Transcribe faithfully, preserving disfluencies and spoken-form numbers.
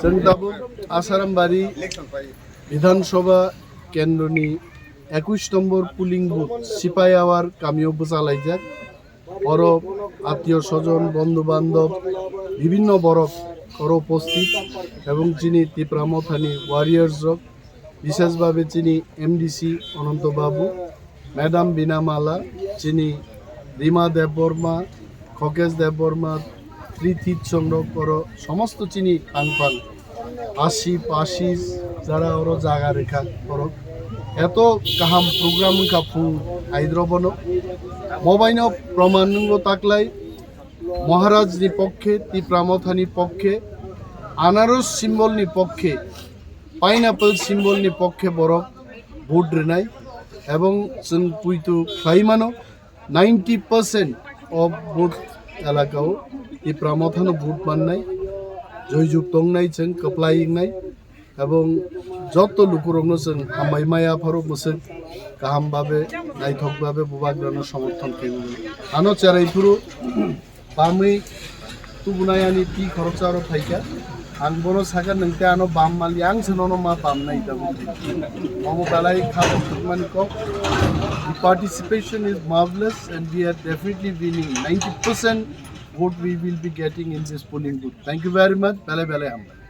Chwng tabuk Asarambari Bidhan Sabha kendroni ekush nombor polling booth Sipai Awar kamio bwchalaijak. Oro attiyo sojon, bondhu bandhob, bibhinno borok oro uposthit ebong chini Tipra Mothani warriors rok, bishesh bhabe chini M D C Ananto Babu, Madam Bina Mala, chini Rima Debbarma, Khokesh Debbarma, Trithit Songrok, oro somosto chini phang phang, Asif, Ashish, jara oro jaga rikha oro. Eto kaham program wngkha phung aidrobono. Mobaino proman nungo taklai, Maharaj ni pokkhe, Tipra Mothani pokkhe, anaros symbol ni pokkhe, pineapple symbol ni pokkhe borok vote rinai, ebong chwng puitu khlaimano ninety percent of vote elakao Tipra Mothano vote mannai, joijuk tongnai, chwng kwplai wngnai, ebong joto lukurokno chwng hambai maya pharo mwswk kaham babe, naithok babe bubagrano somorthon khe mano. Ano cherai phuru bamwi tubunai ani twi khoroksa oro phaikha. Ang bono sakha, "Nwng tei ano bam mali, ang se nono ma bam nai tabuk." Omo belai kha thwkmani kok. The participation is marvelous and we are definitely winning. Ninety percent vote we will be getting in this polling booth. Thank you very much. Belai belai hambai.